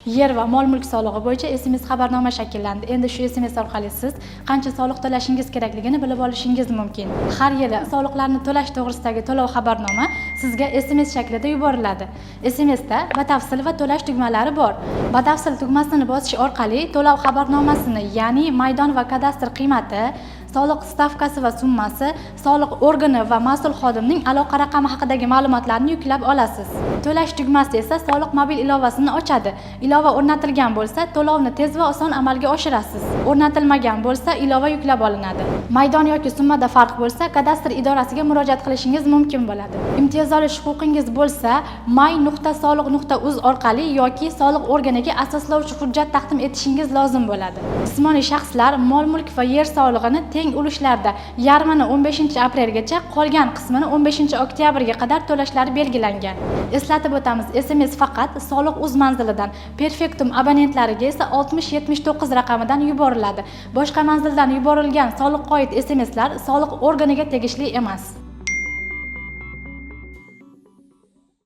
Yer va mol mulk solig'i bo'yicha SMS xabarnoma shakllandi. Endi shu SMS orqali siz qancha soliq to'lashingiz kerakligini bilib olishingiz mumkin. Har yili soliqlarni to'lash to'g'risidagi to'lov xabarnoma sizga SMS shaklida yuboriladi. SMSda "Batafsil" va "To'lash" tugmalari bor. "Batafsil" tugmasini bosish orqali to'lov xabarnomasini, ya'ni maydon va kadastr qiymati, soliq stavkasi va summasi, soliq organi va mas'ul xodimning aloqa raqami haqidagi ma'lumotlarni yuklab olasiz. "To'lash" tugmasi esa soliq mobil ilovasini ochadi. Ilova o'rnatilgan bo'lsa, to'lovni tez va oson amalga oshirasiz. O'rnatilmagan bo'lsa, ilova yuklab olinadi. Maydon yoki summada farq bo'lsa, kadastr idorasiga murojaat qilishingiz mumkin bo'ladi. Imtiyoz olish huquqingiz bo'lsa, my.soliq.uz orqali yoki soliq organiga asoslovchi hujjat taqdim etishingiz lozim bo'ladi. Jismoniy shaxslar mol mulk va yer solig'ini teng ulushlarda, yarmini 15 aprelgacha, qolgan qismini 15 oktyabrga qadar to'lashlari belgilangan. Eslatib o'tamiz, SMS faqat soliq uz manzilidan, Perfectum abonentlariga esa 6079 raqamidan yuboriladi. Boshqa manzildan yuborilgan soliqqa oid SMSlar soliq organiga tegishli emas.